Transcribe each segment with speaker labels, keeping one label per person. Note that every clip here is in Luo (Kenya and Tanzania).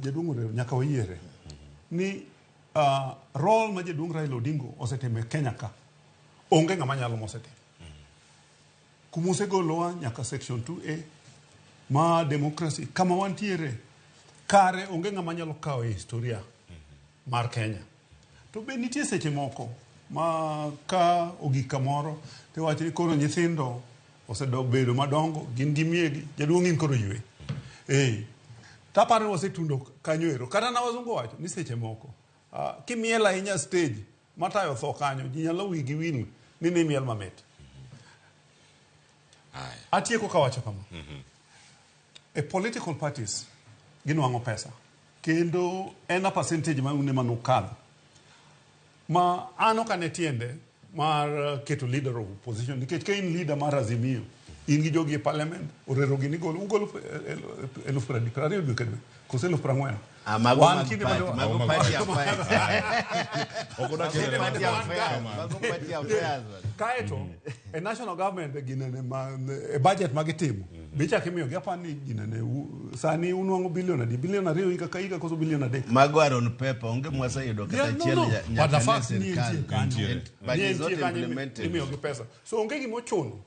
Speaker 1: Jaduong' Orero nyaka wayiere ni role ma jaduong' Raila Odinga osetimo e Kenya ka onge ng'ama nyalo mosetimo. Kuma osegolowa nyaka section 2A ma democracy kama wantiere kare onge ng'ama nyalo kawo e historia mar Kenya. To be nitie seche moko ma ka ogik kamoro tiwacho ni koro nyithindo osebedo madongo, gin gi miegi, jaduong' in koro ywe. Eh. Taparo ni wasetundo kanyo ero. Kata na wazungu wacho ni seche moko kimiel ahinya stage matayo tho kanyo, ji nyalo wigi wil ni nimiel mamit. Atieko kawacho kama. E political parties ginwang'o pesa kendo en a percentage ma une manukadho ma an ok ane tiende mar keto leader of opposition nikech ka in leader mar Azimio in gi jogi e parliament Orero gini golo ugolo 20,000 dwe ka dwe koso 40,000.
Speaker 2: Ah, mago
Speaker 1: Wan
Speaker 2: mag
Speaker 1: kinde
Speaker 2: party,
Speaker 1: mane-
Speaker 2: mago
Speaker 3: Mago
Speaker 2: party
Speaker 3: mag-
Speaker 2: affairs.
Speaker 3: Ok odak
Speaker 2: Mago
Speaker 3: e
Speaker 2: party
Speaker 3: kamano.
Speaker 2: affairs, mago party affairs.
Speaker 1: Kaeto e national government ginene ma e budget ma gitimo be ichako imiyogi apani ni ginene sani unwang'o bilion adi bilion 2 higa ka higa koso bilion 3?
Speaker 2: Mago are on paper, onge mwaseyudo kata
Speaker 1: Yeah, no,
Speaker 2: achiel
Speaker 1: no. But the
Speaker 2: nyaka ne
Speaker 1: fact ni
Speaker 2: sirkal.
Speaker 1: entie kanyo.
Speaker 3: Nitiere.
Speaker 2: But
Speaker 1: Ni
Speaker 2: it's not
Speaker 1: entie kanyo
Speaker 2: implemented.
Speaker 1: imiyogi pesa. So onge gima ochuno.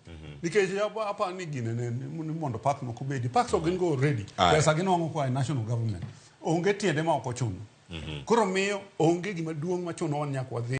Speaker 1: Nikech apani ni ginene ni mondo park moko obedi. Parks ok gin go already.
Speaker 3: Aya.
Speaker 1: Pesa ginwang'o koa e national government. Onge tiende ma ok ochuno. Koro miyo onge gima duong' machuno wan nyaka wadhi.